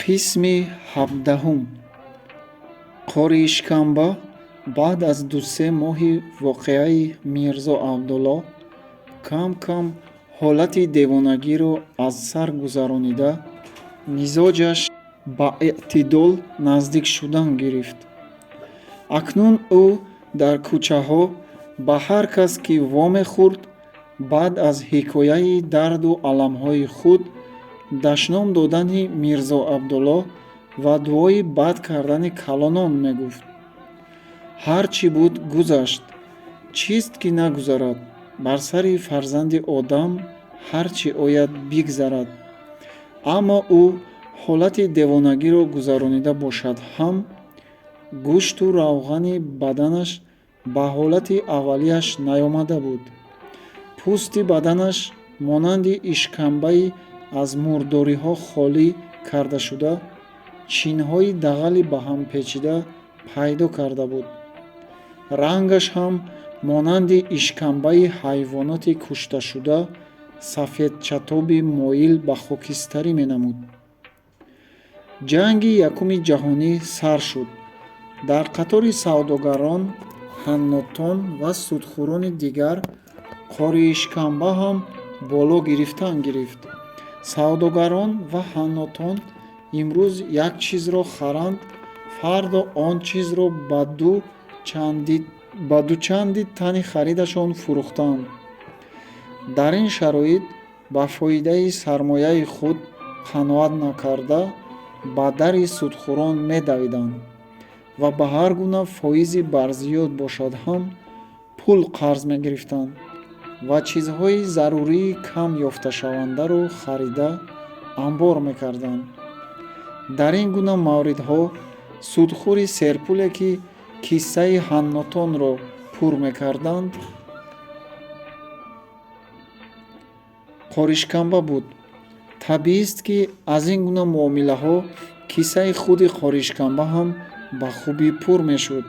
Қисми 17-ум. Қориишкамба баъд аз ду-се моҳи воқеаи Мирзо Абдулло кам-кам ҳолати девонагиро аз сар гузаронида, мизоҷаш ба эътидол наздик шудан гирифт. Акнун ӯ дар кӯчаҳо ба ҳар кас, ки вомехӯрд, баъд аз ҳикояи дарду аламҳои худ, дашном додани Мирзо Абдулло ва дуои бад кардани калонон мегуфт: «Ҳар чӣ буд, гузашт. Чист, ки нагузарад? Бар сари фарзанди одам ҳар чӣ ояд, бигзарад». Аммо ӯ ҳолати девонагиро гузаронида бошад ҳам, гӯшту равғани баданаш ба ҳолати аввалияш наёмада буд. Пӯсти баданаш монанди ишкамбаи аз мурдориҳо холӣ кардашуда чинҳои дағали ба ҳам печида пайдо карда буд. Рангаш ҳам монанди ишкамбаи ҳайвоноти кушташуда сафедчатоби моил ба хокистарӣ менамуд. Ҷанги Якуми ҷаҳонӣ сар шуд. Дар қатори савдогарон, ҳаннотон ва судхӯрони дигар Қориишкамба ҳам боло гирифтан гирифт. Савдогарон ва ҳаннотон имрӯз як чизро харанд, фардо он чизро ба дучанди тани харидашон фурӯхтанд. Дар ин шароит ба фоидаи сармояи худ қаноат накарда, ба дари судхӯрон медавиданд ва ба ҳар гуна фоизи барзиёд бошад ҳам пул қарз мегирифтанд ва чизҳои зарурии кам ёфташавандаро харида амбор мекарданд. Дар ин гуна мавридҳо судхӯри серпуле, ки киссаи ҳаннотонро пур мекарданд, Қоришкамба буд. Табиист, ки аз ин гуна муомилаҳо киссаи худи Қоришкамба ҳам ба хубӣ пур мешуд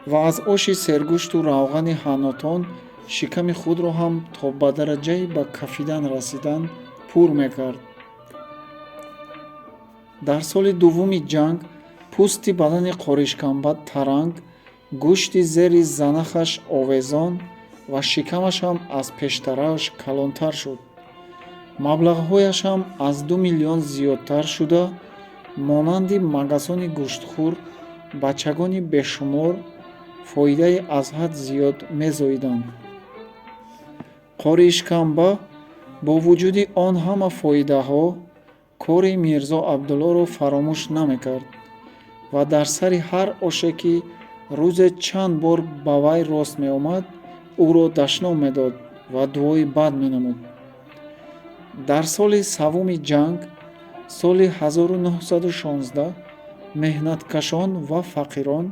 ва аз оши сергӯшту равғани ҳаннотон шиками худро ҳам то ба дараҷаи ба кафидан расидан пур мекард. Дар соли дуввуми ҷанг пӯсти бадани Қоришкамба таранг, гӯшти зери занахаш овезон ва шикамаш ҳам аз пештарааш калонтар шуд. Маблағҳояш ҳам аз 2 миллион зиёдтар шуда, монанди магасони гӯштхӯр бачагони бешумор фоидаи аз ҳад зиёд мезоиданд. Қориишкамба бо вуҷуди он ҳама фоидаҳо кори Мирзо Абдуллоро фаромӯш намекард ва дар сари ҳар оше, ки рӯзе чанд бор ба вай рост меомад, ӯро дашном медод ва дуои бад менамуд. Дар соли саввуми ҷанг, соли 1916, меҳнаткашон ва фақирон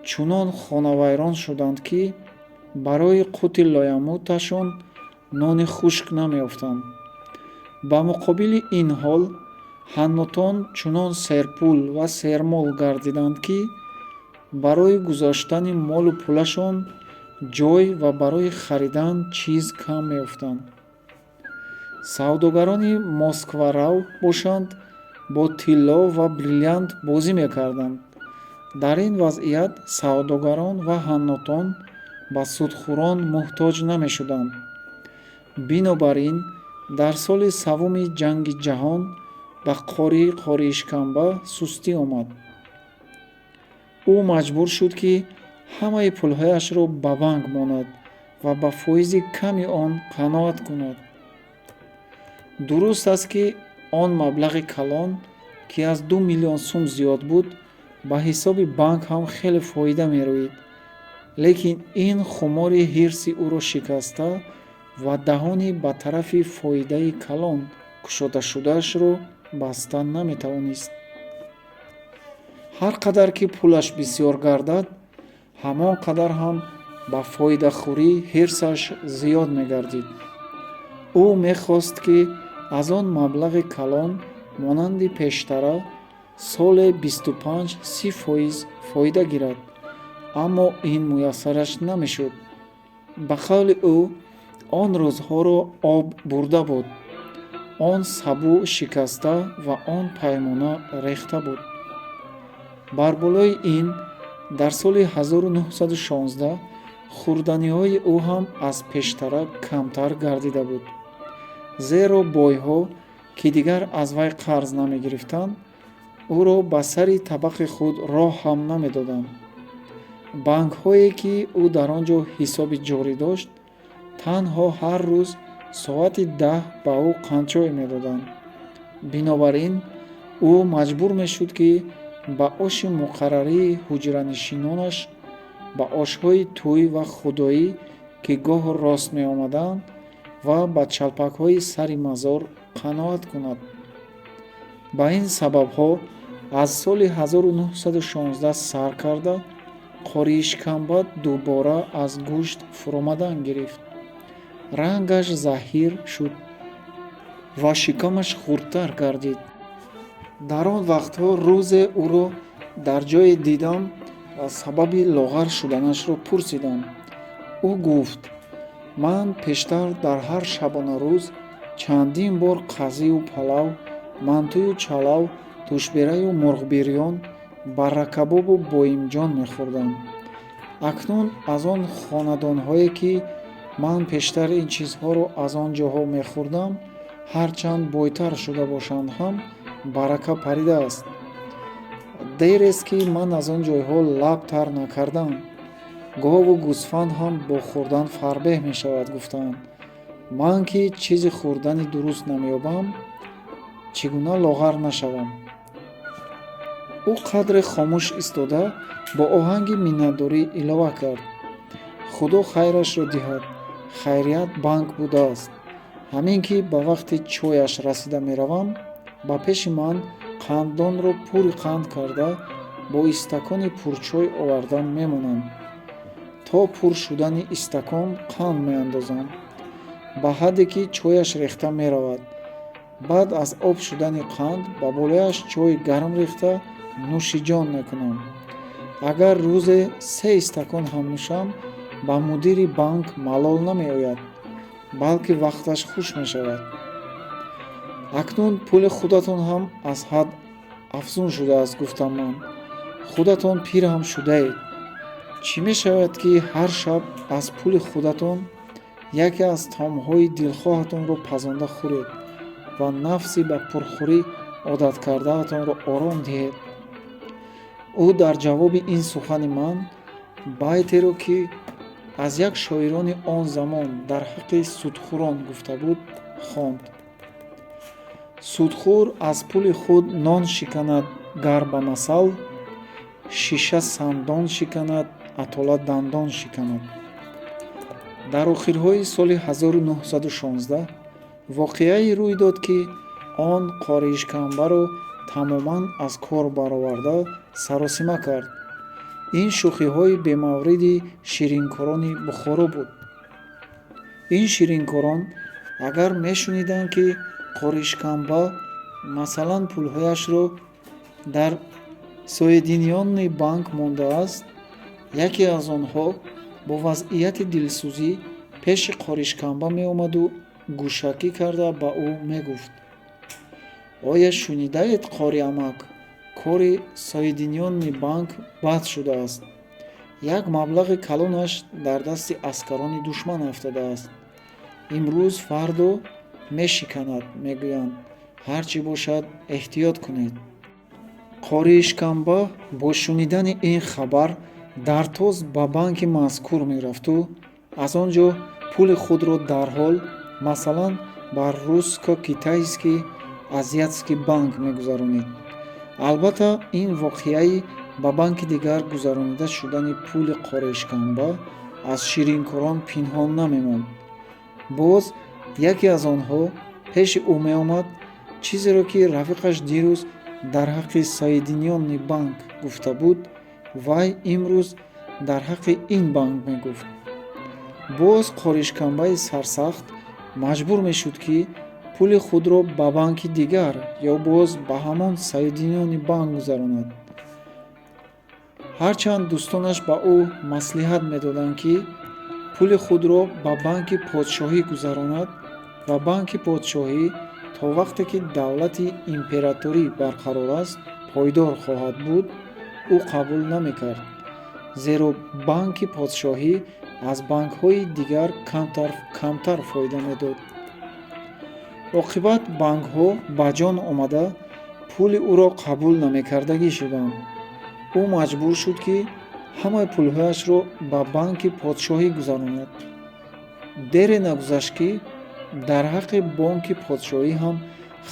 чунон хонавайрон шуданд, ки барои қути лоямуташон нони хушк намеёфтанд. Ба муқобили ин ҳол ҳаннотон чунон серпул ва сермол гардиданд, ки барои гузоштани молу пулашон ҷой ва барои харидан чиз кам меёфтанд. Савдогарони москварав бошанд, бо тилло ва бриллиант бозӣ мекарданд. Дар ин вазъият савдогарон ва ҳаннотон ба судхӯрон муҳтоҷ намешуданд. Бинобар ин дар соли саввуми ҷанги ҷаҳон ба қории Қориишкамба сустӣ омад. Ӯ маҷбур шуд, ки ҳамаи пулҳояшро ба банк монад ва ба фоизи ками он қаноат кунад. Дуруст аст, ки он маблағи калон, ки аз 2 миллион сум зиёд буд, ба ҳисоби банк ҳам хеле фоида мерӯид, лекин ин хумори ҳирси ӯро шикаста ва даҳони ба тарафи фоидаи калон кушодашудаашро баста наметавонист. Ҳар қадар ки пулаш бисёр гардад, ҳамон қадар ҳам ба фоидахӯрӣ ҳирсаш зиёд мегардид. Ӯ мехост, ки аз он маблағи калон монанди пештара соле 25-30% фоида гирад, аммо ин муяссараш намешуд. Ба қавли ӯ, он рӯзҳоро об бурда буд. Он сабӯ шикаста ва он паймона рехта буд. Бар болои ин, дар соли 1916 хӯрданиҳои ӯ ҳам аз пештара камтар гардида буд, зеро бойҳо, ки дигар аз вай қарз намегирифтанд, ӯро ба сари табақи худ роҳ ҳам намедоданд. Банкҳое, ки ӯ дар он ҷо ҳисоби ҷорӣ дошт, танҳо ҳар рӯз соати 10 ба ӯ қандчой медоданд. Бинобар ин, ӯ маҷбур мешуд, ки ба оши муқаррарии ҳуҷранишинонаш, ба ошҳои тӯй ва худоӣ, ки гоҳу рост меомаданд, ва ба чалпакҳои сари мазор қаноат кунад. Ба ин сабабҳо аз соли 1916 сар карда Қориишкамба дубора аз гӯшт фуромадан гирифт. Рангаш заҳир шуд ва шикамаш хурдтар гардид. Дар он вақтҳо рӯзе ӯро дар ҷое дидам ва сабаби лоғар шуданашро пурсидам. Ӯ гуфт: «Ман пештар дар ҳар шабонарӯз чандин бор қазию палав, мантую чалав, тӯшбераю мурғбирён, барракабобу боимҷон мехӯрдам. Акнун аз он хонадонҳое, ки ман пештар ин чизҳоро аз он ҷоҳо мехӯрдам, ҳарчанд бойтар шуда бошанд ҳам, барака паридааст. Дерест, ки ман аз он ҷойҳо лаб тар накардам. Гову гӯсфанд ҳам бо хӯрдан фарбеҳ мешавад, гуфтаанд. Ман, ки чизи хӯрдани дуруст намеёбам, чӣ гуна лоғар нашавам?» Ӯ қадре хомӯш истода, бо оҳанги миннатдорӣ илова кард: «Худо хайрашро диҳад, Хайрият банк будааст. Ҳамин ки ба вақти чояш расида меравам, ба пеши ман қанддонро пури қанд карда, бо истакони пурчой оварда мемонанд. То пур шудани истакон қанд меандозам, ба ҳадде ки чояш рехта меравад. Баъд аз об шудани қанд ба болояш чойи гарм рехта, нӯши ҷон мекунам. Агар рӯзе се истакон ҳам нӯшам, ба мудири банк малол намеояд, балки вақташ хуш мешавад. Акнун пули худатон ҳам аз ҳад афзун шудааст, гуфтам ман. Худатон пир ҳам шудаед. Чӣ мешавад, ки ҳар шаб аз пули худатон яке аз таомҳои дилхоҳатонро пазонда хӯред ва нафси ба пурхӯрӣ одаткардаатонро ором диҳед?» Ӯ дар ҷавоби ин сухани ман байтеро, ки аз як шоирони он замон дар ҳаққи судхӯрон гуфта буд, хонд: «Судхӯр аз пули худ нон шиканад, гар ба масал, шиша сандон шиканад, атола дандон шиканад». Дар охирҳои соли 1916 воқеае рӯй дод, ки он Қориишкамбаро тамоман аз кор бароварда, саросима кард. Ин шӯхиҳои бемавриди ширинкорони Бухоро буд. Ин ширинкорон агар мешуниданд, ки Қориишкамба, масалан, пулҳояшро дар Соединённый банк мондааст, яке аз онҳо бо вазъияти дилсӯзӣ пеши Қориишкамба меомаду гӯшакӣ карда ба ӯ мегуфт: «Оя шунидаед, қори амак, кори Соединённый банк бад шудааст. Як маблағи калонаш дар дасти аскарони душман афтодааст. Имрӯз фардо мешиканад, мегӯянд. Ҳар чӣ бошад, эҳтиёт кунед». Қориишкамба бо шунидани ин хабар дартоз ба банки мазкур мерафту аз он ҷо пули худро дарҳол, масалан, ба Русско-Китайский Азиатский банк мегузаронид. Албатта, ин воқеаи ба банки дигар гузаронида шудани пули Қориишкамба аз ширинкорон пинҳон намемонд. Боз яке аз онҳо пеши ӯ меомад, чизеро, ки рафиқаш дирӯз дар ҳаққи Соединённый банк гуфта буд, вай имрӯз дар ҳаққи ин банк мегуфт. Боз Қориишкамбаи сарсахт маҷбур мешуд, ки пули худро ба банки дигар ё боз ба ҳамон Соединённый банк гузаронад. Ҳарчанд дӯстонаш ба ӯ маслиҳат медоданд, ки пули худро ба банки подшоҳӣ гузаронад ва банки подшоҳӣ То вақте ки давлати императорӣ барқарор аст, пойдор хоҳад буд, ӯ қабул намекард, зеро банки подшоҳӣ аз банкҳои дигар камтар фоида медод. Оқибат банкҳо ба ҷон омада, пули ӯро қабул намекардагӣ шуданд. Ӯ маҷбур шуд, ки ҳамаи пулҳояшро ба банки подшоҳӣ гузаронад. Дере нагузашт, ки дар ҳаққи бонки подшоҳӣ ҳам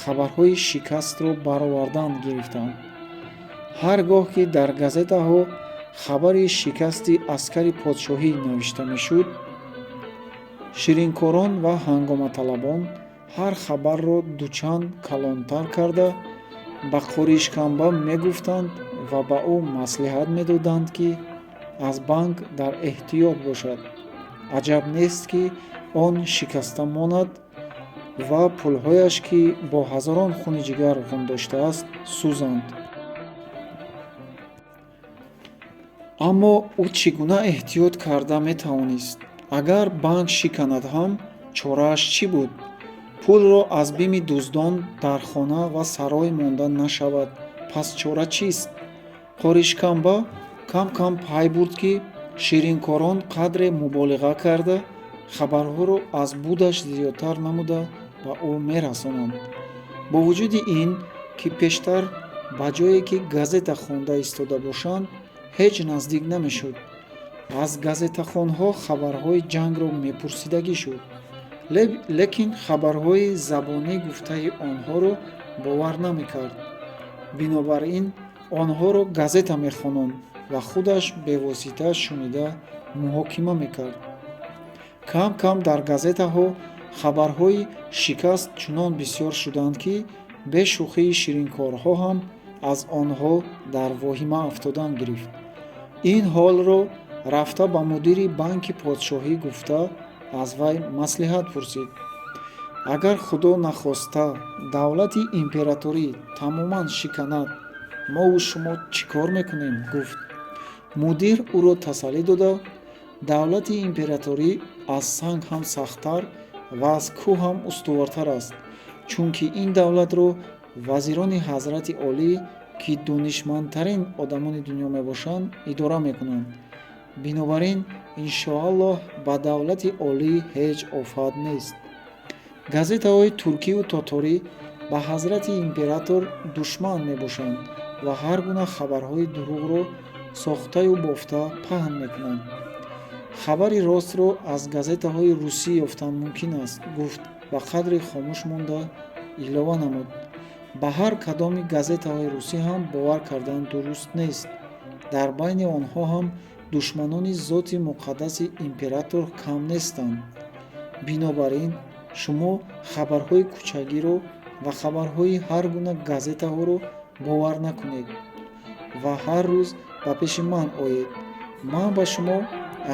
хабарҳои шикастро баровардан гирифтанд. Ҳар гоҳ ки дар газетаҳо хабари шикасти аскари подшоҳӣ навишта мешуд, ширинкорон ва ҳангоматалабон ҳар хабарро дучанд калонтар карда ба Қоришканба мегуфтанд ва ба ӯ маслиҳат медоданд, ки аз банк дар эҳтиёт бошад, аҷаб нест, ки он шикаста монад ва пулҳояш, ки бо ҳазорон хуни ҷигар ғун доштааст, сӯзанд. Аммо ӯ чӣ гуна эҳтиёт карда метавонист? Агар банк шиканад ҳам, чорааш чӣ буд? Пулро аз бими дуздон дар хона ва сарой монда нашавад, пас чора чист? Қоришканба кам-кам пай бурд, ки ширинкорон қадре муболиға карда, хабарҳоро аз будаш зиёдтар намуда ба ӯ мерасонанд. Бо вуҷуди ин ки пештар ба ҷое ки газета хонда истода бошанд, ҳеҷ наздик намешуд, аз газетахонҳо хабарҳои ҷангро мепурсидагӣ шуд, лекин хабарҳои забонӣ гуфтаи онҳоро бовар намекард. Бинобар ин онҳоро газета мехононд ва худаш бевосита шунида муҳокима мекард. Кам-кам дар газетаҳо хабарҳои шикаст чунон бисёр шуданд, ки бешӯхии ширинкорҳо ҳам аз онҳо дар воҳима афтодан гирифт. Ин ҳолро рафта ба мудири банки подшоҳӣ гуфта, аз вай маслиҳат пурсид. Агар худо нахоста давлати императорӣ тамоман шиканад, мову шумо чӣ кор мекунем? Гуфт. Мудир ӯро тасаллӣ дода: «Давлати императорӣ аз санг ҳам сахттар ва аз кӯҳ ҳам устувортар аст, чунки ин давлатро вазирони ҳазрати олӣ, ки донишмандтарин одамони дунё мебошанд, идора мекунанд. Бинобар ин, иншоаллоҳ, ба давлати олӣ ҳеҷ офат нест. Газетаҳои туркию тоторӣ ба ҳазрати император душман мебошанд ва ҳар гуна хабарҳои дурӯғро сохтаю бофта паҳн мекунанд. Хабари ростро аз газетаҳои русӣ ёфтан мумкин аст», гуфт ва қадре хомӯш монда илова намуд: «Ба ҳар кадоми газетаҳои русӣ ҳам бовар кардан дуруст нест. Дар байни онҳо ҳам душманони зоти муқаддаси император кам нестанд. Бинобар ин шумо хабарҳои кӯчагиро ва хабарҳои ҳар гуна газетаҳоро бовар накунед ва ҳар рӯз ба пеши ман оед. Ман ба шумо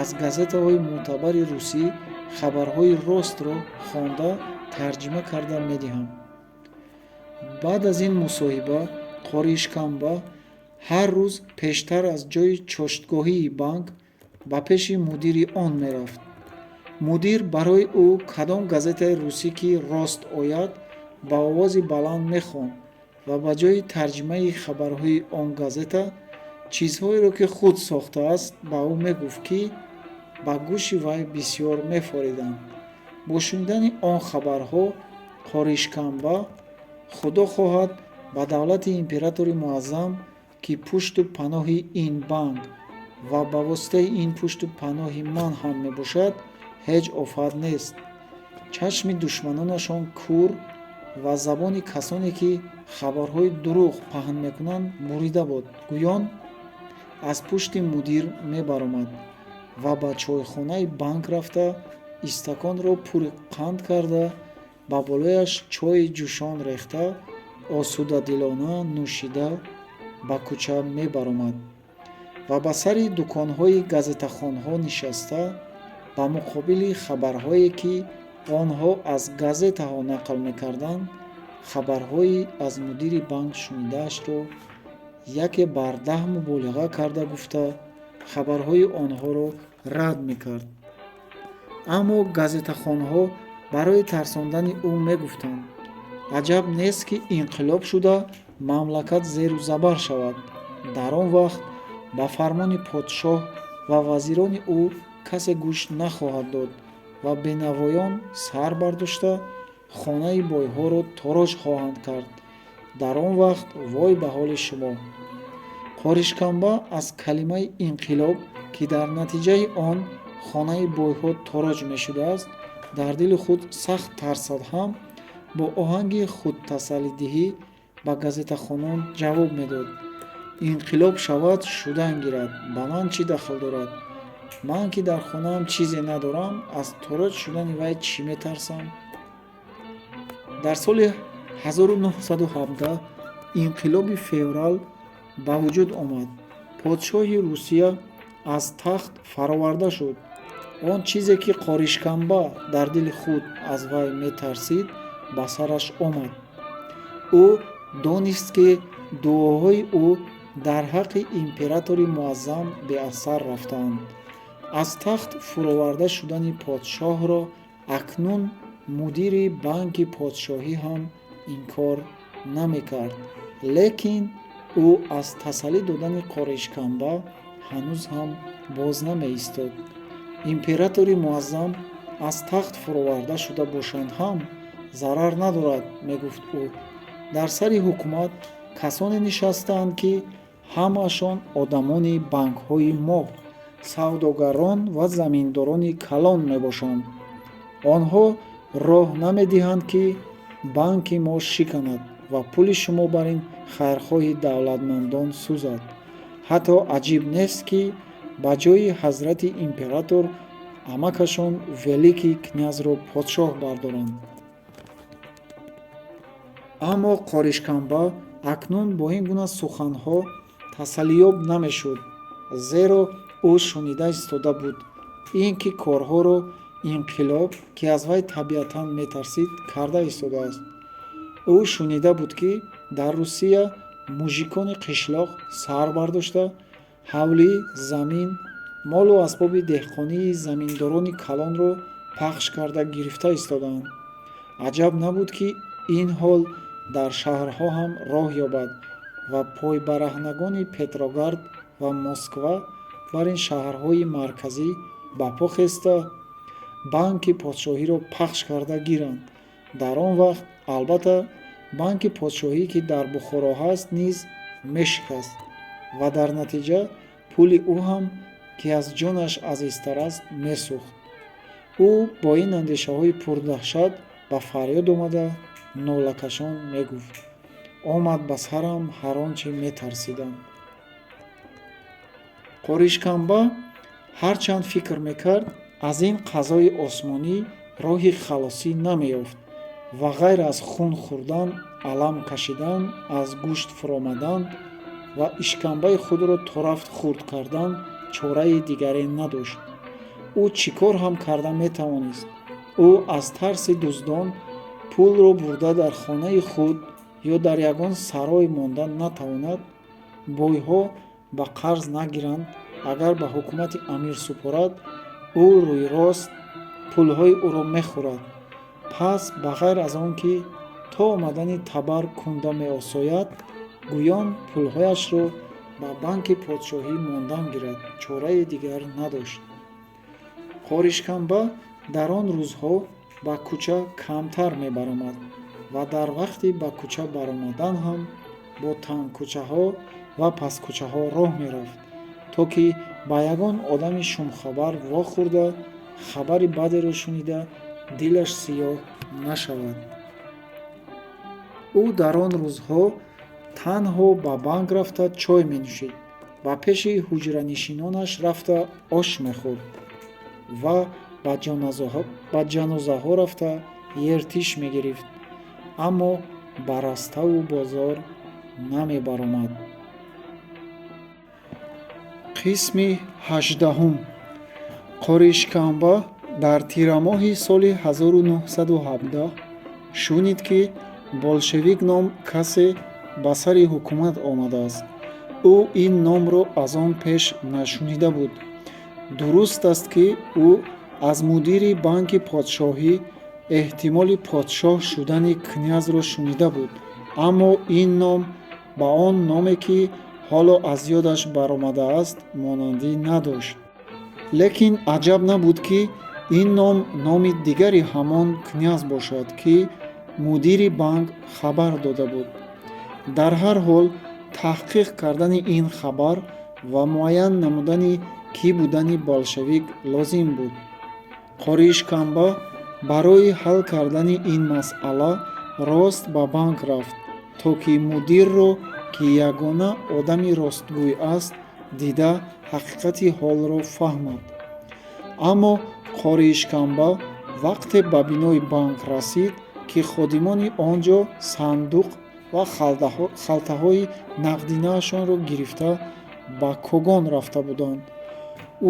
аз газетаҳои мӯътабари русӣ хабарҳои ростро хонда, тарҷима карда медиҳам». Баъд аз ин мусоҳиба Қоришканба ҳар рӯз пештар аз ҷои чоштгоҳии банк ба пеши мудири он мерафт. Мудир барои ӯ кадом газетаи русӣ ки рост ояд, ба овози баланд мехонд ва ба ҷои тарҷимаи хабарҳои он газета чизҳоеро, ки худ сохтааст, ба ӯ мегуфт, ки ба гӯши вай бисёр мефориданд. Бо шунидани он хабарҳо Қоришканба, худо хоҳад, ба давлати императори муаззам, ки пушту паноҳи ин банк ва ба воситаи ин пушту паноҳи ман ҳам мебошад, ҳеҷ офат нест, чашми душманонашон кур ва забони касоне, ки хабарҳои дурӯғ паҳн мекунанд, бурида буд, гӯён аз пушти мудир мебаромад ва ба чойхонаи банк рафта, истаконро пури қанд карда, ба болояш чойи ҷӯшон рехта, осудадилона нӯшида, ба кӯча мебаромад ва ба сари дуконҳои газетахонҳо нишаста, ба муқобили хабарҳое, ки онҳо аз газетаҳо нақл мекарданд, хабарҳои аз мудири банк шунидаашро яке бар даҳ муболиға карда гуфта, хабарҳои онҳоро рад мекард. Аммо газетахонҳо барои тарсондани ӯ мегуфтанд: Аҷаб нест, ки инқилоб шуда, мамлакат зеру забар шавад. Дар он вақт ба фармони подшоҳ ва вазирони ӯ касе гӯш нахоҳад дод ва бенавоён сар бардошта, хонаи бойҳоро тороҷ хоҳанд кард. Дар он вақт вой ба ҳоли шумо. Қоришканба аз калимаи инқилоб, ки дар натиҷаи он хонаи бойҳо тороҷ мешудааст, дар дили худ сахт тарсад ҳам, бо оҳанги худтасаллидиҳӣ ба газетахонон ҷавоб медод: «Инқилоб шавад, шудан гирад, ба ман чӣ дахл дорад? Ман ки дар хонаам чизе надорам, аз тороҷ шудани вай чӣ метарсам?» Дар соли 1917 инқилоби феврал ба вуҷуд омад. Подшоҳи Русия аз тахт фароварда шуд. Он чизе, ки Қоришканба дар дили худ аз вай метарсид, ба сараш омад. Ӯ донист, ки дуоҳои ӯ дар ҳаққи императори муаззам беасар рафтаанд. Аз тахт фуроварда шудани подшоҳро акнун мудири банки подшоҳӣ ҳам инкор намекард. Лекин ӯ аз тасаллӣ додани Қоришканба ҳанӯз ҳам боз намеистод. «Императори муаззам аз тахт фуроварда шуда бошанд ҳам, зарар надорад, – мегуфт ӯ. – Дар сари ҳукумат касоне нишастаанд, ки ҳамаашон одамони банкҳои мо, савдогарон ва заминдорони калон мебошанд. Онҳо роҳ намедиҳанд, ки банки мо шиканад ва пули шумо бар ин хайрхоҳи давлатмандон сӯзад. Ҳатто аҷиб нест, ки ба ҷои ҳазрати император амакашон великий князьро подшоҳ бардоранд». Аммо Қоришканба акнун бо ин гуна суханҳо тасаллиёб намешуд, зеро ӯ шунида истода буд, ин ки корҳоро инқилоб, ки аз вай табиатан метарсид, карда истодааст. Ӯ шунида буд, ки дар Русия мужикони қишлоқ сар бардошта, ҳавлӣ, замин, молу асбоби деҳқонии заминдорони калонро пахш карда гирифта истодаанд. Аҷаб набуд, ки ин ҳол дар шаҳрҳо ҳам роҳ ёбад ва пойбараҳнагони Петроград ва Москва бар ин шаҳрҳои марказӣ ба по хеста, банки подшоҳиро пахш карда гиранд. Дар он вақт, албатта, банки подшоҳӣ, ки дар Бухоро ҳаст, низ мешикаст ва дар натиҷа пули ӯ ҳам, ки аз ҷонаш азизтар аст, месӯхт. Ӯ бо ин андешаҳои пурдаҳшат ба фарёд омада, нолакашон мегуфт: «Омад ба сарам ҳар он чӣ метарсидам». Қоришканба ҳарчанд фикр мекард, аз ин қазои осмонӣ роҳи халосӣ намеёфт ва ғайр аз хун хӯрдан, алам кашидан, аз гӯшт фуромадан ва ишкамбаи худро торафт хурд кардан чораи дигаре надошт. Ӯ чӣ кор ҳам карда метавонист? Ӯ аз тарси дуздон пулро бурда дар хонаи худ ё дар ягон сарой монда натавонад, бойҳо ба қарз нагиранд. Агар ба ҳукумати амир супорад, ӯ рӯйрост пулҳои ӯро мехӯрад. Пас ба ғайр аз он ки то омадани табар кунда меосояд, гӯён пулҳояшро ба банки подшоҳӣ мондан гирад, чораи дигар надошт. Қоришканба дар он рӯзҳо ба кӯча камтар мебаромад ва дар вақти ба кӯча баромадан ҳам бо тангкӯчаҳо ва пасткӯчаҳо роҳ мерафт, то ки ба ягон одами шумхабар вохӯрда, хабари бадеро шунида, дилаш сиёҳ нашавад. Ӯ дар он рӯзҳо танҳо ба банк рафта чой менӯшид, ба пеши ҳуҷранишинонаш рафта ош мехӯрд ва ба ҷанозаҳо рафта ертиш мегирифт, аммо ба раставу бозор намебаромад. Қисми 18-ум. Қоришканба дар тирамоҳи соли 1917 шунид, ки болшевик ном касе ба сари ҳукумат омадааст. Ӯ ин номро аз он пеш нашунида буд. Дуруст аст, ки ӯ аз мудири банки подшоҳӣ Эҳтимоли подшоҳ шудани князро шунида буд, аммо ин ном ба он номе, ки ҳоло аз ёдаш баромадааст, монандӣ надошт. Лекин аҷаб набуд, ки ин ном номи дигари ҳамон княз бошад, ки мудири банк хабар дода буд. Дар ҳар ҳол, таҳқиқ кардани ин хабар ва муайян намудани кӣ будани болшевик лозим буд. Қории Ишкамба барои ҳал кардани ин масъала рост ба банк рафт, то ки мудирро, ки ягона одами ростгӯй аст, дида, ҳақиқати ҳолро фаҳмад. Аммо Қории Ишкамба вақте ба бинои банк расид, ки ходимони он ҷо сандуқ ва халтаҳои нақдинаашонро гирифта, ба Когон рафта буданд,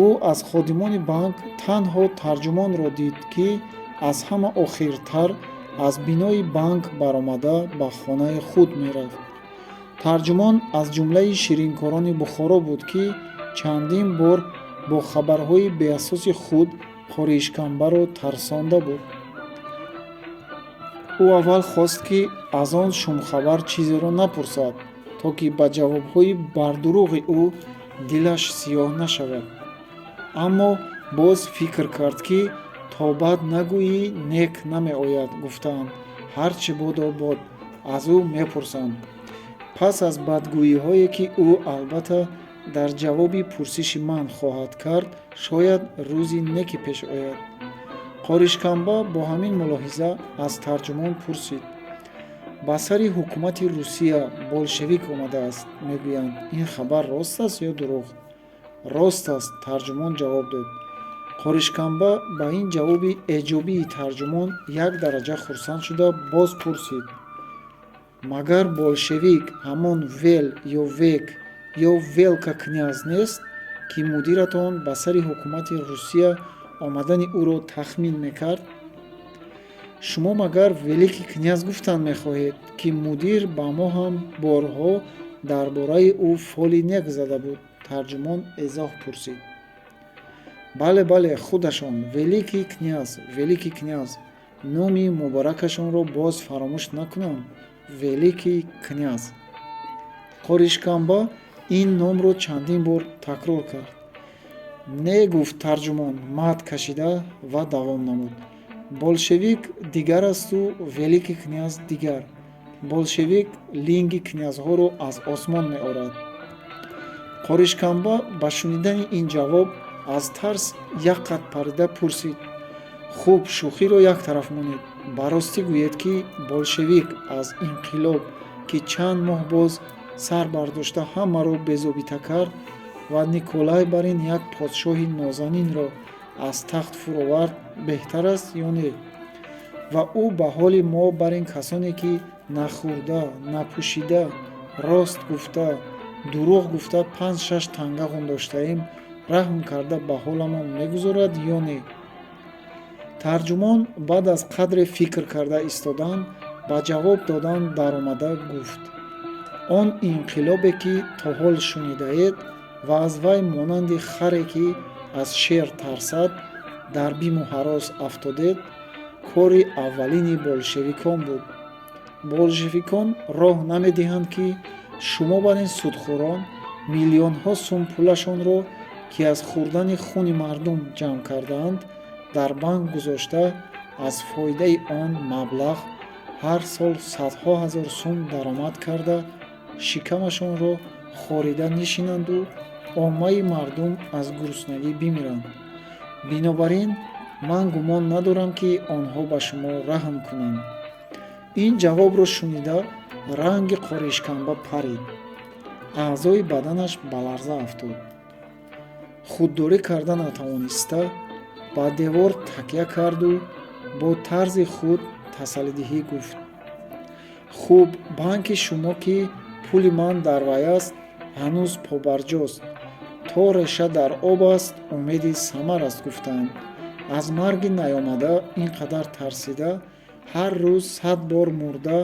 ӯ аз ходимони банк танҳо тарҷумонро дид, ки аз ҳама охиртар аз бинои банк баромада, ба хонаи худ мерафт. Тарҷумон аз ҷумлаи ширинкорони Бухоро буд, ки чандин бор бо хабарҳои беасоси худ Қории Ишкамбаро тарсонда буд. Ӯ аввал хост, ки аз он шумхабар чизеро напурсад, то ки ба ҷавобҳои бардурӯғи ӯ дилаш сиёҳ нашавад, аммо боз фикр кард, ки то бад нагӯӣ, нек намеояд гуфтаанд, ҳар чӣ бодо бод, аз ӯ мепурсам. Пас аз бадгӯиҳое, ки ӯ албатта дар ҷавоби пурсиши ман хоҳад кард, шояд рӯзи неке пеш ояд. Қории Ишкамба бо ҳамин мулоҳиза аз тарҷумон пурсид: «Ба сари ҳукумати Русия болшевик омадааст, мегӯянд, ин хабар рост аст ё дурӯғ?» «Рост аст», тарҷумон ҷавоб дод. Қории Ишкамба ба ин ҷавоби эҷобии тарҷумон як дараҷа хурсанд шуда, боз пурсид: «Магар болшевик ҳамон Вел ё Век ё Велка княз нест, ки мудиратон ба сари ҳукумати Русия омадани ӯро тахмин мекард?» «Шумо магар великий князь гуфтан мехоҳед, ки мудир ба мо ҳам борҳо дар бораи ӯ фоли нек зада буд?» Тарҷумон эзоҳ пурсид. «Бале, бале, худашон, великий князь, великий князь. Номи муборакашонро боз фаромӯш накунам, великий князь». Қории Ишкамба ин номро чандин бор такрор кард. «Не», гуфт тарҷумон мат кашида ва давом намуд: «Болшевик дигар асту великий князь дигар. Болшевик линги князҳоро аз осмон меорад». Қории Ишкамба ба шунидани ин ҷавоб аз тарс як қад парида пурсид: «Хуб, шӯхиро як тараф монед, ба ростӣ гӯед, ки болшевик аз инқилоб, ки чанд моҳ боз сар бардошта, ҳамаро безобита кард ва Николай барин як подшоҳи нозанинро аз тахт фуровард, беҳтар аст ё не? Ва ӯ ба ҳоли мо барин касоне, ки нахӯрда, напӯшида, рост гуфта, дурӯғ гуфта, панҷ-шаш танга ғун доштаем, раҳм карда ба ҳоламон мегузорад ё не?» Тарҷумон баъд аз қадре фикр карда истодан, ба ҷавоб додан даромада гуфт: «Он инқилобе, ки то ҳол шунидаед ва аз вай монанди харе, ки аз шер тарсад, дар биму ҳарос афтодед, кори аввалини болшевикон буд. Болшевикон роҳ намедиҳанд, ки шумо бар ин судхӯрон миллионҳо сум пулашонро, ки аз хӯрдани хуни мардум ҷамъ кардаанд, дар банк гузошта, аз фоидаи он маблағ ҳар сол садҳо ҳазор сум даромад карда, шикамашонро хорида нишинанду оммаи мардум аз гуруснагӣ бимиранд. Бинобар ин ман гумон надорам, ки онҳо ба шумо раҳм кунанд». Ин ҷавобро шунида, ранги Қории Ишкамба парид, аъзои баданаш ба ларза афтод. Худдорӣ карда натавониста, ба девор такя карду бо тарзи худ тасаллидиҳӣ гуфт: «Хуб, банки шумо, ки пули ман дар вай аст, ҳанӯз побарҷост. То реша дар об аст, умеди самар аст гуфтаанд. Аз марги наёмада ин қадар тарсида, ҳар рӯз 100 бор мурда,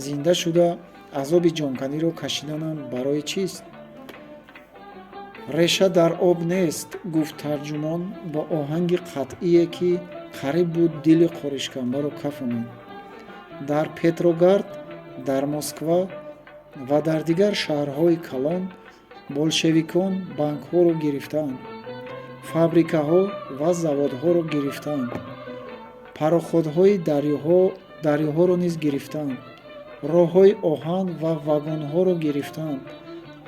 зинда шуда, азоби ҷонканиро кашиданам барои чист?» «Реша дар об нест», гуфт тарҷумон бо оҳанги қатъие, ки Қариб буд дили Қоришкамбаро кафонад. Дар Петроград, дар Москва ва дар дигар шаҳрҳои калон болшевикон банкҳоро гирифтаанд, фабрикаҳо ва заводҳоро гирифтаанд, пароходҳои дарёҳоро низ гирифтаанд, роҳҳои оҳан ва вагонҳоро гирифтаанд.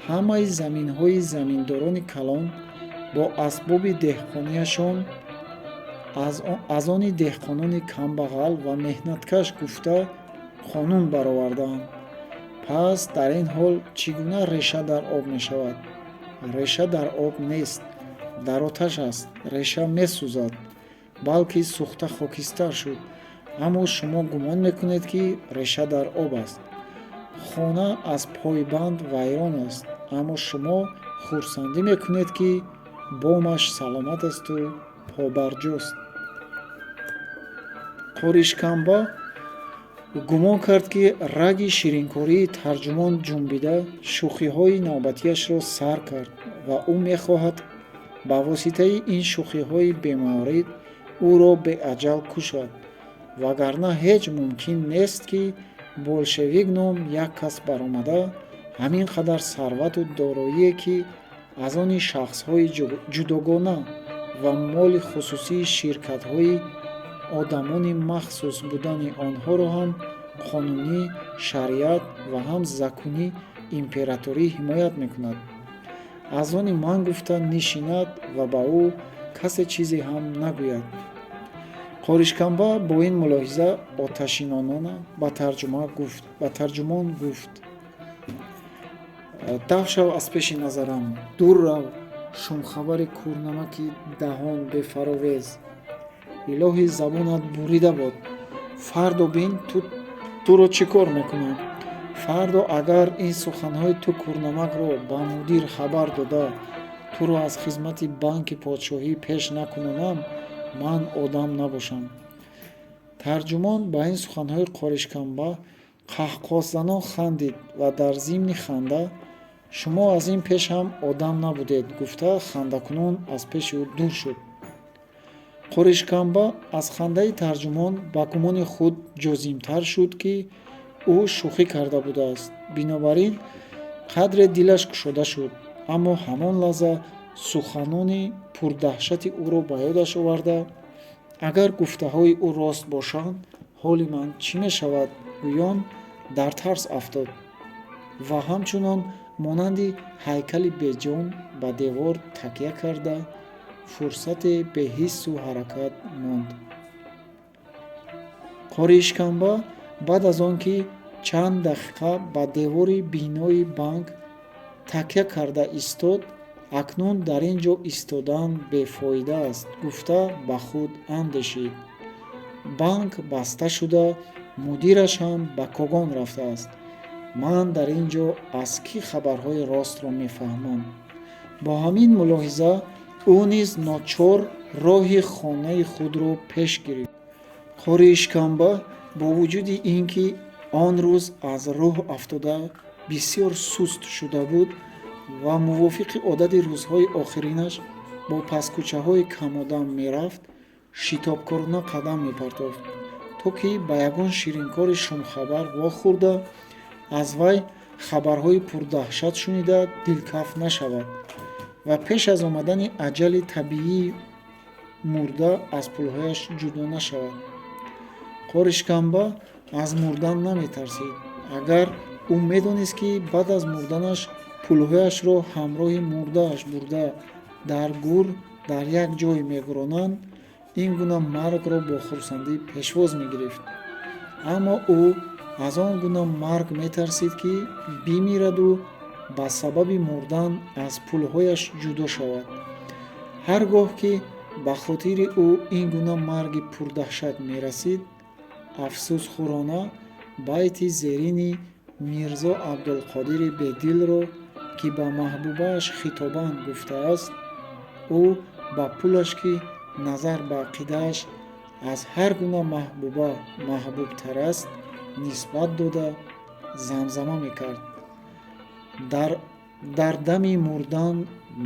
Ҳамаи заминҳои заминдорони калон бо асбоби деҳқониашон аз они деҳқонони камбағал ва меҳнаткаш гуфта қонун баровардаанд. Пас дар ин ҳол чӣ гуна реша дар об мешавад? Реша дар об нест, дар оташ аст. Реша месӯзад, балки сӯхта хокистар шуд, аммо шумо гумон мекунед, ки реша дар об аст. Хона аз пойбанд вайрон аст, аммо шумо хурсандӣ мекунед, ки бомаш саломат асту побарҷост. Қоришкамба гумон кард, ки раги ширинкории тарҷумон ҷунбида, шӯхиҳои навбатиашро сар кард ва ӯ мехоҳад ба воситаи ин шӯхиҳои бемаврид ӯро беаҷал кушад, вагарна ҳеҷ мумкин нест, ки болшевик ном як кас баромада ҳамин қадар сарвату дороие, ки аз они шахсҳои ҷудогона ва моли хусусии ширкатҳои одамони махсус будани онҳоро ҳам қонуни шариат ва ҳам закони императорӣ ҳимоят мекунад, аз они ман гуфта нишинад ва ба ӯ касе чизе ҳам нагӯяд. Қоришкамба бо ин мулоҳиза оташинона ба тарҷумон гуфт: «Даф шав аз пеши назарам, дур рав, шумхабари кӯрнамаки даҳон бефаровез! Илоҳи забонат бурида бод! Фардо бин, туро чӣ кор мекунам. Фардо агар ин суханҳои ту кӯрнамакро ба мудир хабар дода, туро аз хизмати банки подшоҳӣ пеш накунонам, ман одам набошам». Тарҷумон ба ин суханҳои Қоришкамба қаҳқоҳзанон хандид ва дар зимни ханда: «Шумо аз ин пеш ҳам одам набудед», гуфта, хандакунон аз пеши ӯ дур шуд. Қоришкамба аз хандаи тарҷумон ба гумони худ ҷозимтар шуд, ки ӯ шӯхӣ карда будааст, бинобар ин қадре дилаш кушода шуд, аммо ҳамон лаҳза суханони пурдаҳшати ӯро ба ёдаш оварда, агар гуфтаҳои ӯ рост бошанд, ҳоли ман чӣ мешавад, гӯён дар тарс афтод ва ҳамчунон монанди ҳайкали беҷон ба девор такя карда, фурсате беҳиссу ҳаракат монд. Қоришкамба баъд аз он ки чанд дақиқа ба девори бинои банк такя карда истод, акнун дар ин ҷо истодан бефоида аст, гуфта ба худ андешид. Банк баста шуда, мудираш ҳам ба Когон рафтааст. Ман дар ин ҷо аз кӣ хабарҳои ростро мефаҳмам? Бо ҳамин мулоҳиза ӯ низ ночор роҳи хонаи худро пеш гирифт. Қоришкамба бо вуҷуди ин ки он рӯз аз рӯҳ афтода, бисёр суст шуда буд ва мувофиқи одати рӯзҳои охиринаш бо пасткӯчаҳои камодам мерафт, шитобкорона қадам мепартофт, то ки ба ягон ширинкори шумхабар вохӯрда, аз вай хабарҳои пурдаҳшат шунида, дилкаф нашавад ва пеш аз омадани аҷали табиии мурда аз пулҳояш ҷудо нашавад. Қоришкамба аз мурдан наметарсид. Агар ӯ медонист, ки баъд аз мурданаш пулҳояшро ҳамроҳи мурдааш бурда, дар гӯр дар як ҷой мегӯронанд, ин гуна маргро бо хурсандӣ пешвоз мегирифт, аммо ӯ аз он гуна марг метарсид, ки бимираду ба сабаби мурдан аз пулҳояш ҷудо шавад. Ҳар гоҳ ки ба хотири ӯ ин гуна марги пурдаҳшат мерасид, афсӯсхӯрона байти зерини Мирзо Абдулқодири Бедилро, ки ба маҳбубааш хитобан гуфтааст: ӯ ба пулаш, ки назар ба ақидааш аз ҳар гуна маҳбуба маҳбубтар аст, нисбат дода, замзама мекард: «Дар дами мурдан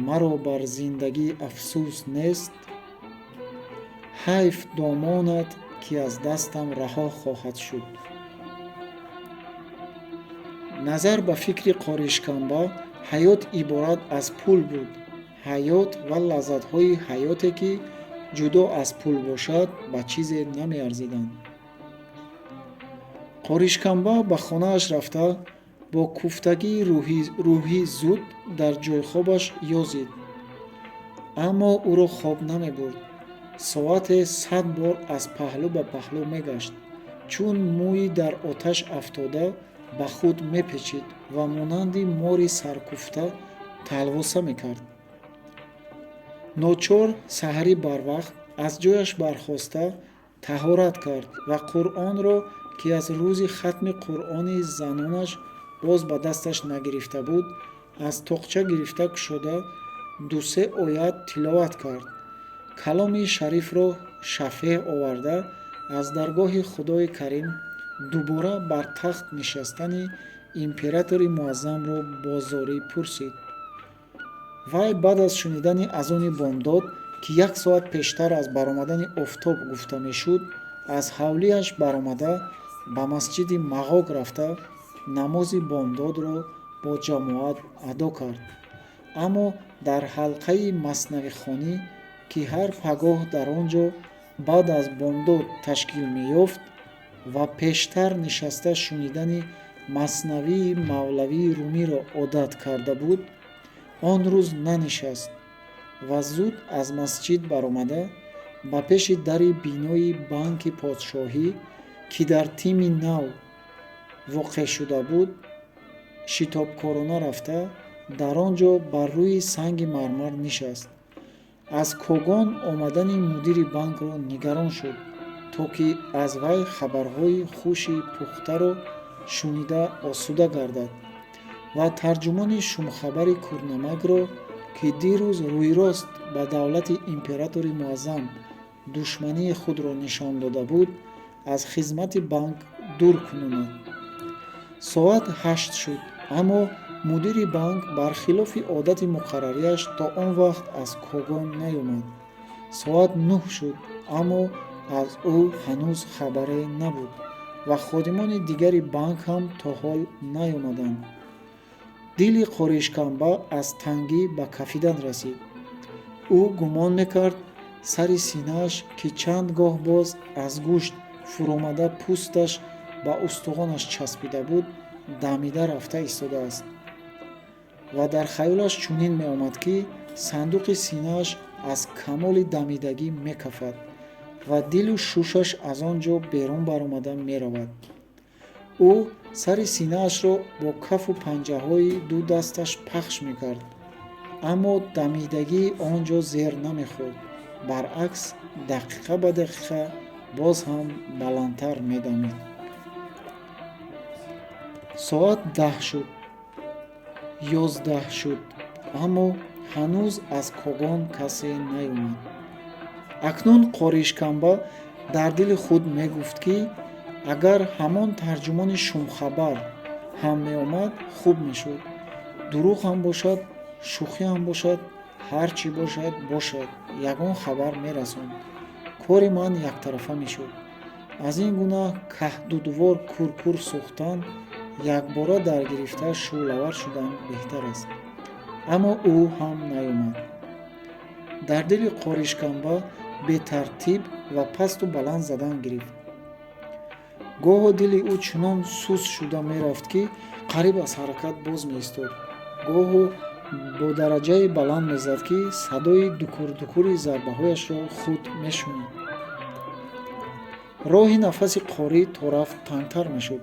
маро бар зиндагӣ афсӯс нест, Ҳайф домонат, ки аз дастам раҳо хоҳад шуд. Назар ба фикри Қоришканба, ҳаёт иборат аз пул буд. Ҳаёт ва лаззатҳои ҳаёте, ки ҷудо аз пул бошад, ба чизе намеарзиданд. Қоришканба ба хонааш рафта, бо кӯфтагии рӯҳӣ зуд дар ҷойхобаш ёзид. Аммо ӯро хоб намебурд. Соате 100 бор аз паҳлӯ ба паҳлӯ мегашт, чун мӯи дар оташ афтода ба худ мепечид ва монанди мори саркӯфта талвоса мекард. Ночор саҳарӣ барвақт аз ҷояш бархоста, таҳорат кард ва Қуръонро, ки аз рӯзи хатми Қуръони занонаш боз ба дасташ нагирифта буд, аз тоқча гирифта кушода, ду-се оят тиловат кард. Каломи шарифро шафеҳ оварда, аз даргоҳи Худои Карим дубора бар тахт нишастани императори муаззамро бо зорӣ пурсид. Вай баъд аз шунидани азони бомдод, ки як соат пештар аз баромадани офтоб гуфта мешуд, аз ҳавлиаш баромада, ба масҷиди Мағок рафта, намози бомдодро бо ҷамоат адо кард. Аммо дар ҳалқаи маснавихонӣ, ки ҳар пагоҳ дар он ҷо баъд аз бомдод ташкил меёфт ва пештар нишаста шунидани маснавии Мавлавии Румиро одат карда буд, он рӯз нанишаст ва зуд аз масҷид баромада, ба пеши дари бинои Банки подшоҳӣ, ки дар Тими Нав воқеъ шуда буд, шитобкорона рафта, дар он ҷо бар рӯи санги мармар нишаст. Аз Когон омадани мудири банкро нигарон шуд, то ки аз вай хабарҳои хуши пухтаро шунида осуда гардад ва тарҷумони шумхабари курнамакро, ки дирӯз рӯйрост ба давлати императори муаззам душмании худро нишон дода буд, аз хизмати банк дур кунонад. Соат 8 шуд, аммо мудири банк бар хилофи одати муқаррариаш то он вақт аз Когон наёмад. Соат 9 шуд, аммо аз ӯ ҳанӯз хабаре набуд ва ходимони дигари банк ҳам то ҳол наёмаданд. Дили Қоришканба аз тангӣ ба кафидан расид. Ӯ гумон мекард, сари синааш, ки чанд гоҳ боз аз гӯшт фуромада, пӯсташ ба устухонаш часпида буд, дамида рафта истодааст ва дар хаёлаш чунин меомад, ки сандуқи синааш аз камоли дамидагӣ мекафад ва дилу шушаш аз он ҷо берун баромада меравад. Ӯ сари синаашро бо кафу панҷаҳои ду дасташ пахш мекард, аммо дамидагии он ҷо зер намехӯрд, баръакс, дақиқа ба дақиқа боз ҳам баландтар медамид. Соат 10 шуд, 11 шуд, аммо ҳанӯз аз Когон касе наёмад. Акнун Қоришканба дар дили худ мегуфт, ки агар ҳамон тарҷумони шумхабар ҳам меомад, хуб мешуд. Дурӯғ ҳам бошад, шӯхӣ ҳам бошад, ҳар чӣ бошад, бошад, ягон хабар мерасонд, кори ман яктарафа мешуд. Аз ин гуна каҳдудвор куркур сӯхтан якбора даргирифта шӯълавар шудан беҳтар аст. Аммо ӯ ҳам наёмад. Дар дили Қоришканба бетартиб ва пасту баланд задан гирифт. Гоҳо дили ӯ чунон суст шуда мерафт, ки қариб аз ҳаракат боз меистод, гоҳо бо дараҷае баланд мезад, ки садои дукурдукури зарбаҳояшро худ мешунид. Роҳи нафаси қорӣ то рафт тангтар мешуд.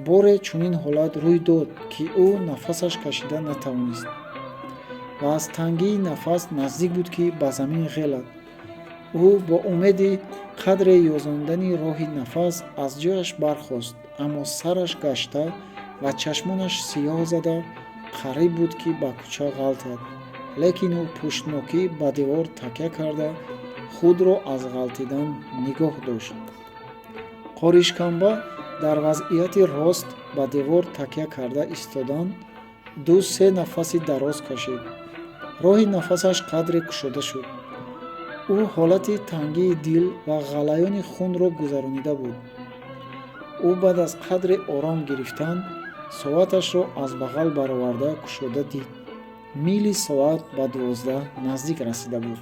Боре чунин ҳолат рӯй дод, ки ӯ нафасаш кашида натавонист ва аз тангии нафас наздик буд, ки ба замин ғелад. Ӯ бо умеди қадре ёзондани роҳи нафас аз ҷояш бархост, аммо сараш гашта ва чашмонаш сиёҳ зада, қариб буд, ки ба кӯча ғалтад. Лекин ӯ пуштнокӣ ба девор такя карда, худро аз ғалтидан нигоҳ дошт. Қоришканба дар вазъияти рост ба девор такя карда истодан ду-се нафаси дароз кашид. Роҳи нафасаш қадре кушода шуд. Ӯ ҳолати тангии дил ва ғалаёни хунро гузаронида буд. Ӯ баъд аз қадре ором гирифтан соаташро аз бағал бароварда кушода дид. Мили соат ба 12 наздик расида буд.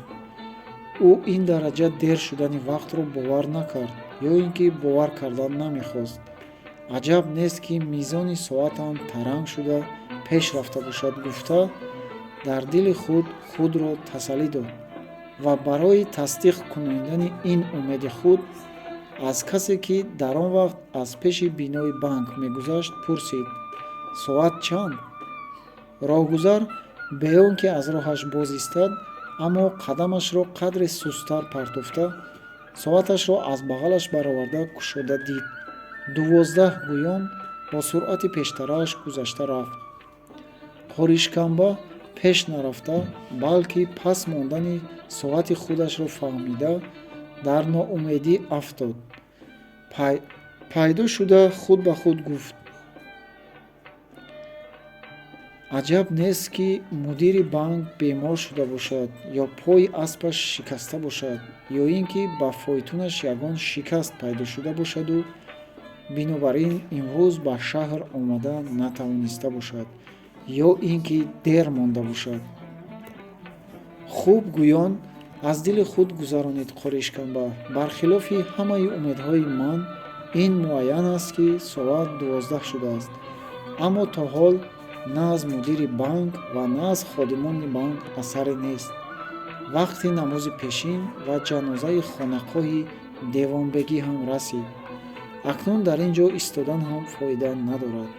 Ӯ ин дараҷа дер шудани вақтро бовар накард ё ин ки бовар кардан намехост. Аҷаб нест, ки мизони соатам таранг шуда пеш рафта бошад, гуфта дар дили худ худро тасаллӣ дод ва барои тасдиқ кунонидани ин умеди худ аз касе, ки дар он вақт аз пеши бинои банк мегузашт, пурсид: «Соат чанд?» Роҳгузар бе он ки аз роҳаш боз истад, аммо қадамашро қадре сусттар партофта, соаташро аз бағалаш бароварда кушода дид. 12 гӯён бо суръати пештарааш гузашта рафт. Қоришканба пеш нарафта, балки пас мондани соати худашро фаҳмида, дар ноумедӣ афтод. Пайдо шуда худ ба худ гуфт: «Аҷаб нест, ки мудири банк бемор шуда бошад ё пои аспаш шикаста бошад, ё ин ки ба фойтунаш ягон шикаст пайдо шуда бошаду бинобар ин имрӯз ба шаҳр омада натавониста бошад, ё ин ки дер монда бошад». Хуб, гӯён аз дили худ гузаронид Қоришканба, бархилофи ҳамаи умедҳои ман ин муайян аст, ки соат 12 шудааст, аммо то ҳол на аз мудири банк ва на аз ходимони банк асаре нест. Вақти намози пешин ва ҷанозаи хонақоҳи Девонбегӣ ҳам расид. Акнун дар ин ҷо истодан ҳам фоида надорад,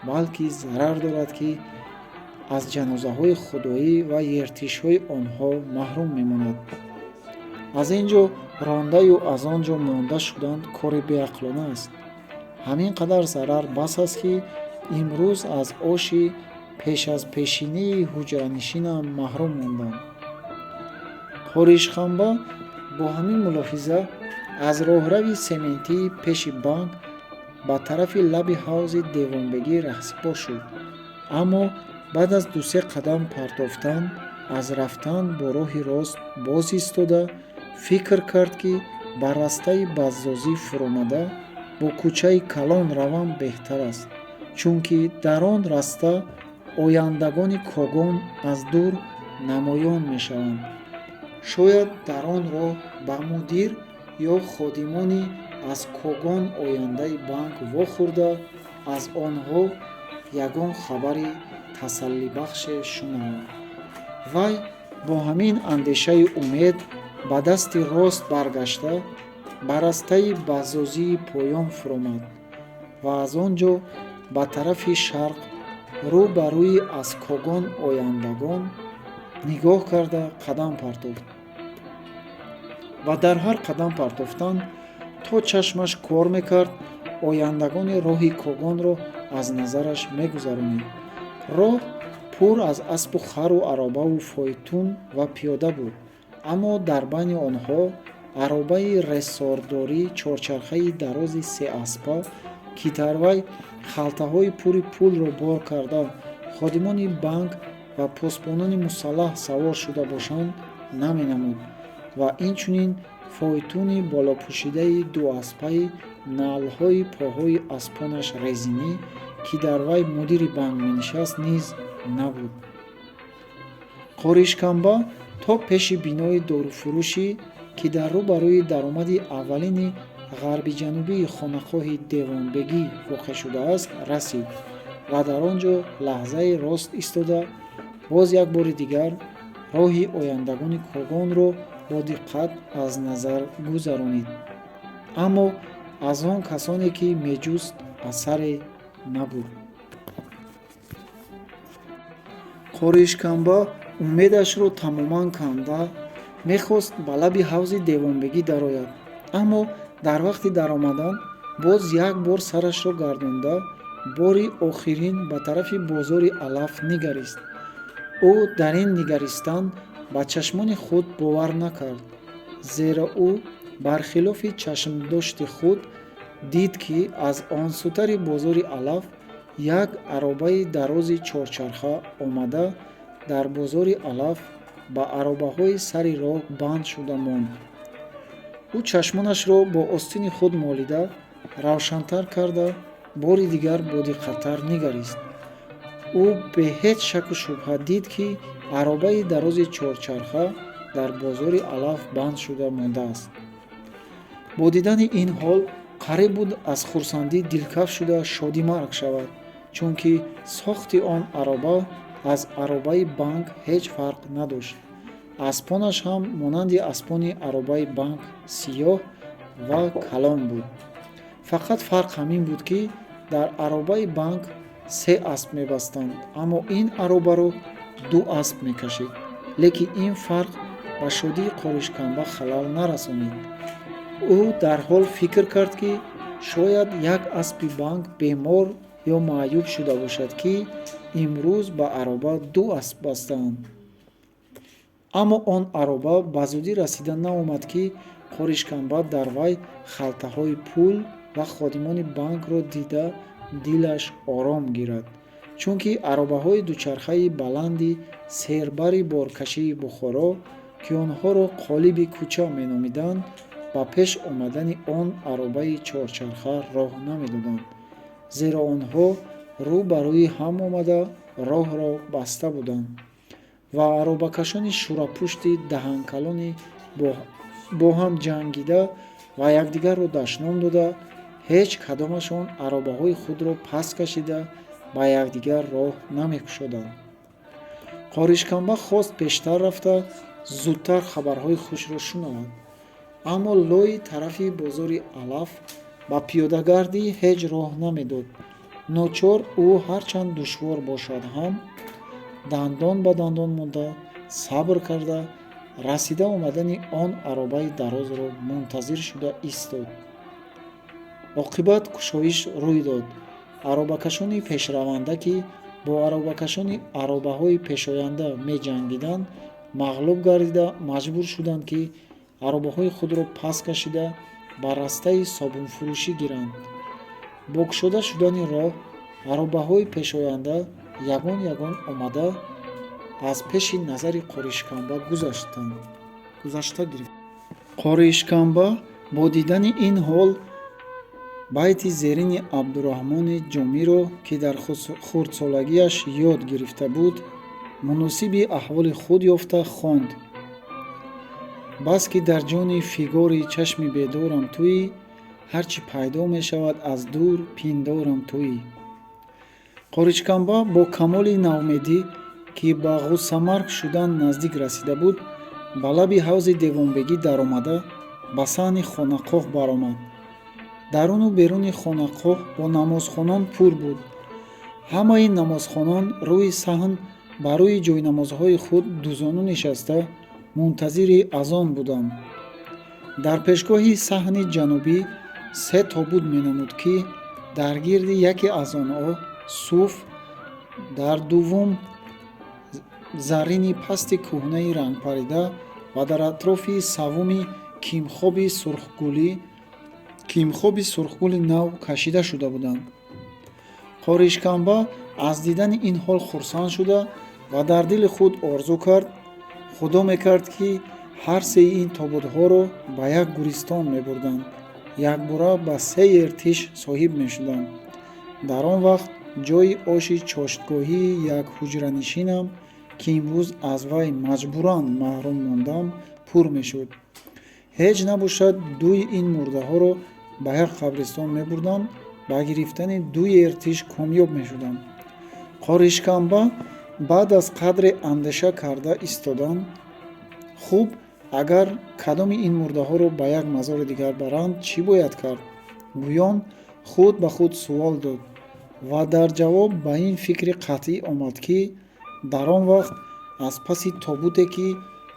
балки зарар дорад, ки аз ҷанозаҳои худоӣ ва ертишҳои онҳо маҳрум мемонад. Аз ин ҷо рондаю аз он ҷо монда шудан кори беақлона аст. Ҳамин қадар зарар бас аст, ки имрӯз аз оши пеш аз пешинии ҳуҷранишинам маҳрум мондам. Қоришханба бо ҳамин мулоҳиза аз роҳрави сементии пеши банк ба тарафи лаби ҳавзи Девонбегӣ раҳсипор шуд, аммо баъд аз дусе қадам партофтан аз рафтан бо роҳи рост боз истода, фикр кард, ки ба растаи Баззозӣ фуромада бо кӯчаи калон равам беҳтар аст, чунки дар он раста ояндагони Когон аз дур намоён мешаванд. Шояд дар он роҳ ба мудир ё ходимони аз Когон ояндаи банк вохӯрда, аз онҳо ягон хабари тасаллибахше шунавам. Вай бо ҳамин андешаю умед ба дасти рост баргашта, ба растаи Баззозии поён фуромад ва аз он ҷо ба тарафи шарқ рӯ ба рӯи аз Когон ояндагон нигоҳ карда қадам партофт ва дар ҳар қадам партофтан то чашмаш кор мекард, ояндагони роҳи Когонро аз назараш мегузаронид. Роҳ пур аз аспу хару аробаву фойтун ва пиёда буд, аммо дар байни онҳо аробаи рессордори чорчархаи дарози сеаспа, ки дар вай халтаҳои пури пулро бор карда ходимони банк ва посбонони мусаллаҳ савор шуда бошанд, наменамуд ва инчунин фойтуни болопӯшидаи дуаспаи налҳои поҳои аспонаш резинӣ, ки дар вай мудири банк менишаст, низ набуд. Қоришканба то пеши бинои доруфурӯшӣ, ки дар рӯ ба рӯи даромади аввалини ғарби-ҷанубии хонақоҳи Девонбегӣ воқеъ шудааст, расид ва дар он ҷо лаҳзае рост истода, боз як бори дигар роҳи ояндагони Когонро бо диққат аз назар гузаронид, аммо аз он касоне, ки меҷуст, асаре набуд. Қоришканба умедашро тамоман канда мехост ба лаби ҳавзи Девонбегӣ дарояд, аммо дар вақти даромадан боз як бор сарашро гардонда, бори охирин ба тарафи бозори алаф нигарист. Ӯ дар ин нигаристан ба чашмони худ бовар накард, зеро ӯ бархилофи чашмдошти худ дид, ки аз онсӯтари бозори алаф як аробаи дарози чорчарха омада, дар бозори алаф Ба аробаҳои сари роҳ банд шуда монд. Ӯ чашмонашро бо остини худ молида, равшантар карда, бори дигар бодиққаттар нигарист. Ӯ бе ҳеҷ шаку шубҳа дид, ки аробаи дарози чорчарха дар бозори алаф банд шуда мондааст. Бо дидани ин ҳол қариб буд аз хурсандӣ дилкаф шуда шодимарг шавад, чунки сохти он ароба аз аробаи банк ҳеҷ фарқ надошт. Аспонаш ҳам монанди аспони аробаи банк сиёҳ ва калон буд. Фақат фарқ ҳамин буд, ки дар аробаи банк се асп мебастанд, аммо ин аробаро ду асп мекашид. Лекин ин фарқ ба шодии Қоришканба халал нарасонид. Ӯ дарҳол фикр кард, ки шояд як аспи банк бемор ё маъюб шуда бошад, ки имрӯз ба ароба ду асп бастаанд. Аммо он ароба ба зудӣ расида наомад, ки Қоришканба дар вай халтаҳои пул ва ходимони банкро дида дилаш ором гирад, чунки аробаҳои дучархаи баланди сербари боркашии Бухоро, ки онҳоро қолиби кӯча меномиданд, ба пеш омадани он аробаи чорчарха роҳ намедоданд, зеро онҳо рӯ ба рӯи ҳам омада роҳро баста буданд ва аробакашони шӯрапушти даҳанкалони бо ҳам ҷангида ва якдигарро дашном дода, ҳеҷ кадомашон аробаҳои худро паст кашида ба якдигар роҳ намекушоданд. Қоришканба хост пештар рафта зудтар хабарҳои хушро шунавад, аммо лои тарафи бозори алаф ба пиёдагардӣ ҳеҷ роҳ намедод. Ночор ӯ ҳарчанд душвор бошад ҳам, дандон ба дандон монда, сабр карда, расида омадани он аробаи дарозро мунтазир шуда истод. Оқибат кушоиш рӯй дод. Аробакашони пешраванда, ки бо аробакашони аробаҳои пешоянда меҷангиданд, мағлуб гардида, маҷбур шуданд, ки аробаҳои худро паст кашида ба растаи собунфурӯшӣ гиранд. Бо кушода шудани роҳ аробаҳои пешоянда ягон ягон омада аз пеши назари Қоришканба гузашта гирифт. Қоришканба бо дидани ин ҳол байти зерини Абдураҳмони Ҷомиро, ки дар хурдсолагиаш ёд гирифта буд, муносиби аҳволи худ ёфта хонд: «Бас ки дар ҷони фигори чашми бедорам туӣ, ҳар чӣ пайдо мешавад аз дур, пиндорам туӣ». Қоришканба бо камоли ноумедӣ, ки ба ғуссамарг шудан наздик расида буд, ба лаби ҳавзи Девонбегӣ даромада, ба саҳни хонақоҳ баромад. Даруну беруни хонақоҳ бо намозхонон пур буд. Ҳамаи намозхонон рӯи саҳн ба рӯи ҷойнамозҳои худ дузону нишаста мунтазири азон буданд. Дар пешгоҳи саҳни ҷанубӣ се тобут менамуд, ки дар гирди яке аз онҳо суф, дар дуввум заррини пасти кӯҳнаи рангпарида ва дар атрофи саввуми кимхоби сурхгули нав кашида шуда буданд. Қоришканба аз дидани ин ҳол хурсанд шуда ва дар дили худ орзу кард: худо мекард, ки ҳар сеи ин тобутҳоро ба як гӯристон мебурданд, якбора ба се ертиш соҳиб мешудам. Дар он вақт ҷои оши чоштгоҳии як ҳуҷранишинам, ки имрӯз аз вай маҷбуран маҳрум мондам, пур мешуд. Ҳеҷ набошад, дуи ин мурдаҳоро ба як қабристон мебурдам, ба гирифтани дуи ертиш комёб мешудам. Қоришканба баъд аз қадре андеша карда истодан: «Хуб, агар кадоми ин мурдаҳоро ба як мазори дигар баранд, чӣ бояд кард?» гӯён худ ба худ суол дод ва дар ҷавоб ба ин фикри қатъӣ омад, ки дар он вақт аз паси тобуте, ки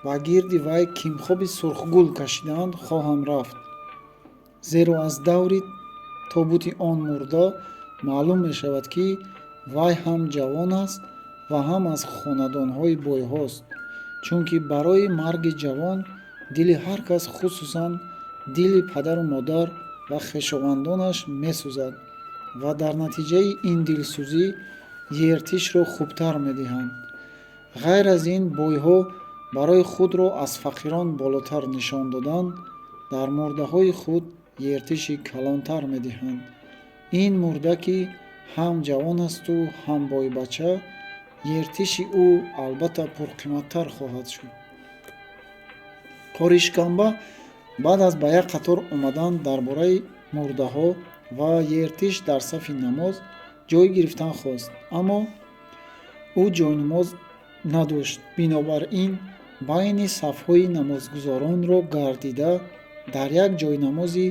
ба гирди вай кимхоби сурхгул кашидаанд, хоҳам рафт, зеро аз даври тобути он мурда маълум мешавад, ки вай ҳам ҷавон аст ва ҳам аз хонадонҳои бойҳост, чунки барои марги ҷавон дили ҳар кас, хусусан дили падару модар ва хешовандонаш месӯзад ва дар натиҷаи ин дилсӯзӣ ертишро хубтар медиҳанд. Ғайр аз ин, бойҳо Барои худро аз фақирон болотар нишон додан дар мурдаҳои худ ертиши калонтар медиҳанд. Ин мурда, ки ҳам ҷавон асту ҳам бойбача, ертиши ӯ албатта пурқиматтар хоҳад шуд. Қоришканба баъд аз ба як қатор омадан дар бораи мурдаҳо ва ертиш дар сафи намоз ҷой гирифтан хост, аммо ӯ ҷойнамоз надошт. Бинобар ин байни сафҳои намозгузоронро гардида, дар як ҷойнамози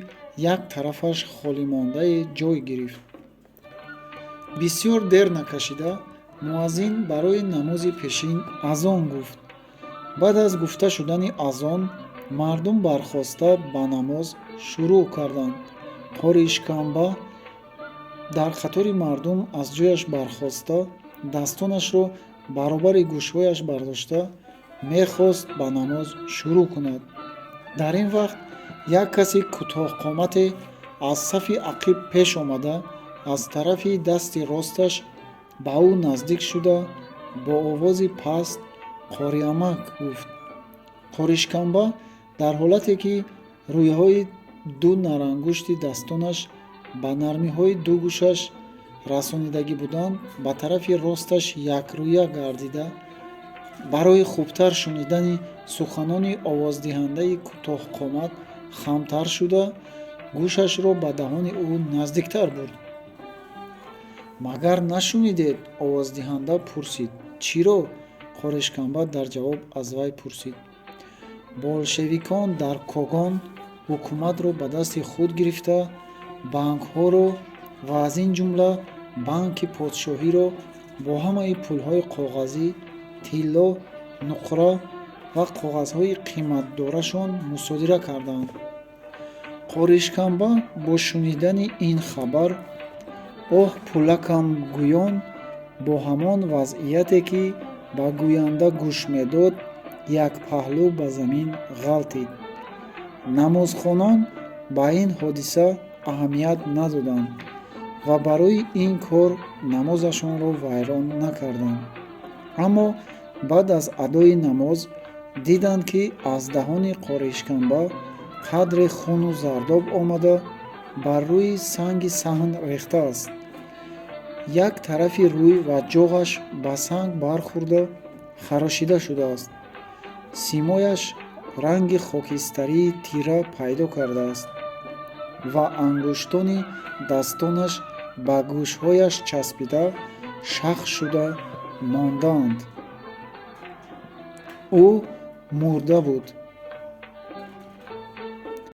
як тарафаш холимондае ҷой гирифт. Бисёр дер накашида, муаззин барои намози пешин азон гуфт. Баъд аз гуфта шудани азон мардум бархоста ба намоз шурӯъ карданд. Қоришканба дар қатори мардум аз ҷояш бархоста, дастонашро баробари гӯшҳояш бардошта, мехост ба намоз шурӯъ кунад. Дар ин вақт як каси кӯтоҳқомате аз сафи ақиб пеш омада, аз тарафи дасти росташ ба ӯ наздик шуда, бо овози паст: «Қориамак», гуфт. Қоришканба дар ҳолате ки рӯйҳои ду нарангушти дастонаш ба нармиҳои ду гӯшаш расонидагӣ буданд, ба тарафи росташ якрӯя гардида, барои хубтар шунидани суханони овоздиҳандаи кӯтоҳқомат хамтар шуда, гӯшашро ба даҳони ӯ наздиктар бурд. «Магар нашунидед?» Овоздиҳанда пурсид: «Чиро?» Қоришканба дар ҷавоб аз вай пурсид: «Болшевикон дар Когон ҳукуматро ба дасти худ гирифта, банкҳоро ва аз ин ҷумла банки подшоҳиро бо ҳамаи пулҳои коғазӣ, тилло, нуқра ва коғазҳои қиматдорашон мусодира карданд». Қоришканба бо шунидани ин хабар «Оҳ, пулакам» гӯён, бо ҳамон вазъияте ки ба гӯянда гӯш медод, якпаҳлӯ ба замин ғалтид. Намозхонон ба ин ҳодиса аҳамият надоданд ва барои ин кор намозашонро вайрон накарданд, аммо баъд аз адои намоз диданд, ки аз даҳони Қоришканба қадре хуну зардоб омада, бар рӯи санги саҳн рехтааст. Як тарафи рӯй ва ҷоғаш ба санг бархӯрда, харошида шудааст, симояш ранги хокистарии тира пайдо кардааст ва ангуштони дастонаш ба гӯшҳояш часпида, шах шуда мондаанд. Ӯ мурда буд.